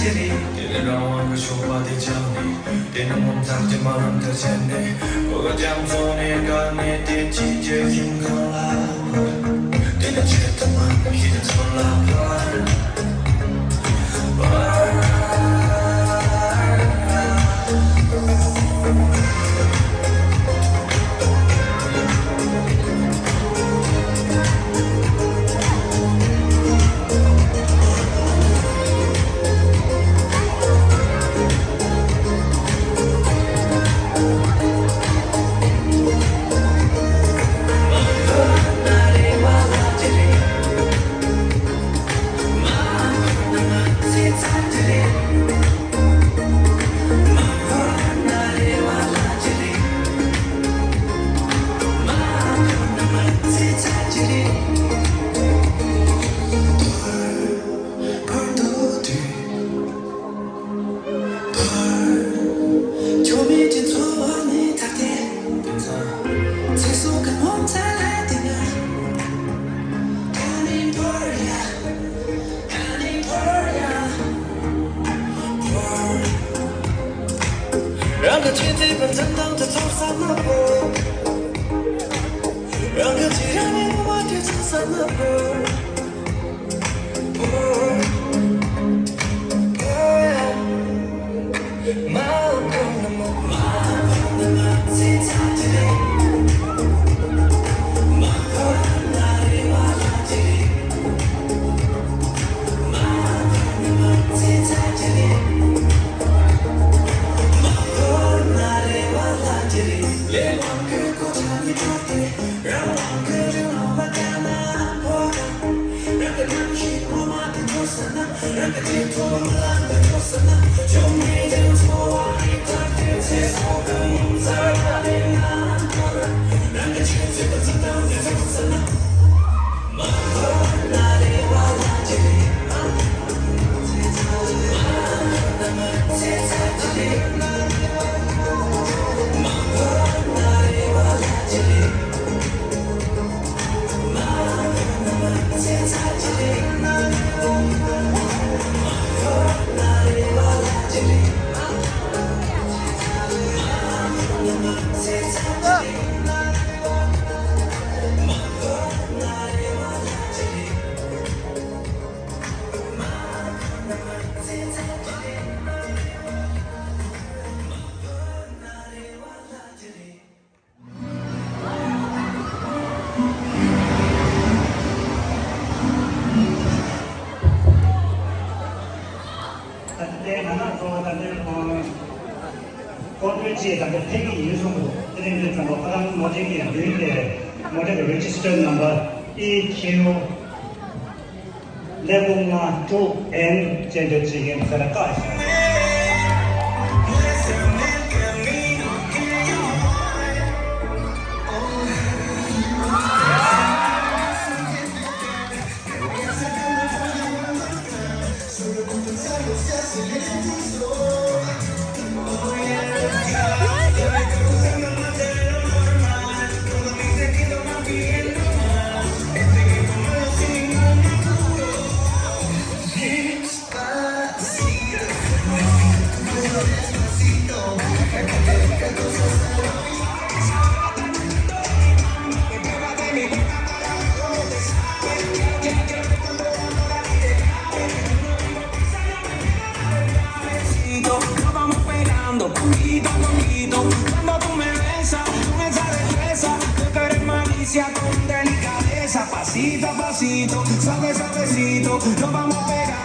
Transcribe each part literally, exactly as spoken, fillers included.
དེ་ནས་རང་དབང་གི་ཞོགས་པ་དེ་ཆགས་ནས། དེ་ནས་ངོ་མཚར་གྱི་མ་ལམ་དུ་ཕྱིན་ནས། གོ་སྐབས་འཚོལ་ནས་དགའ་ནས་དེ་ཅི་བྱེད་ཀྱིན་གང་ལ་བར། དེ་ནས་ཆེད་དུ་མ་ཤེས་ཚོད་ལ་བར། རང་གི་ཆེས་མཐོའི་འཛིན་སྟངས་དེ་ཚོར་ས་ན་བོ། རང་གི་ཆེས་རང་ཉིད་ངོ་མ་དེ་ཚོར་ས་ན་བོ། ད་ལྟའི་ང་རང་ཚོ་ད་ལྟའི་ཁོང་ཁོང་ཚོའི་ཆེད་ད་ལྟ་ཕེབས་ཀྱི་ཡིན་གསུངས་འདུག་དེ་རིང་འདིར་བྱུང་བ་ཕ་རང་མོ་ཊའི་གི་མདུན་དེ་མོ་ཊའི་གི་རེ་ཇི་སི་ཊར་ནམ་བར་ཨི་ཁྱེའུ་ཀླད་ཀོར་ལྔ་དྲུག་ཨེན་ཅན་དུ་བྱེད་མཁན་ཟེར་བཀག་ཤག Nos vamos pegando poquito a poquito. Cuando tú me besas con esa destreza, yo que eres malicia con delicadeza, pasito a pasito, suave suavecito, nos vamos pegando.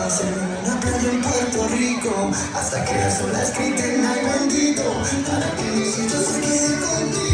Una playa en Puerto Rico, hasta que el sol ha escrito en el bandido, para que mi sitio se quede contigo.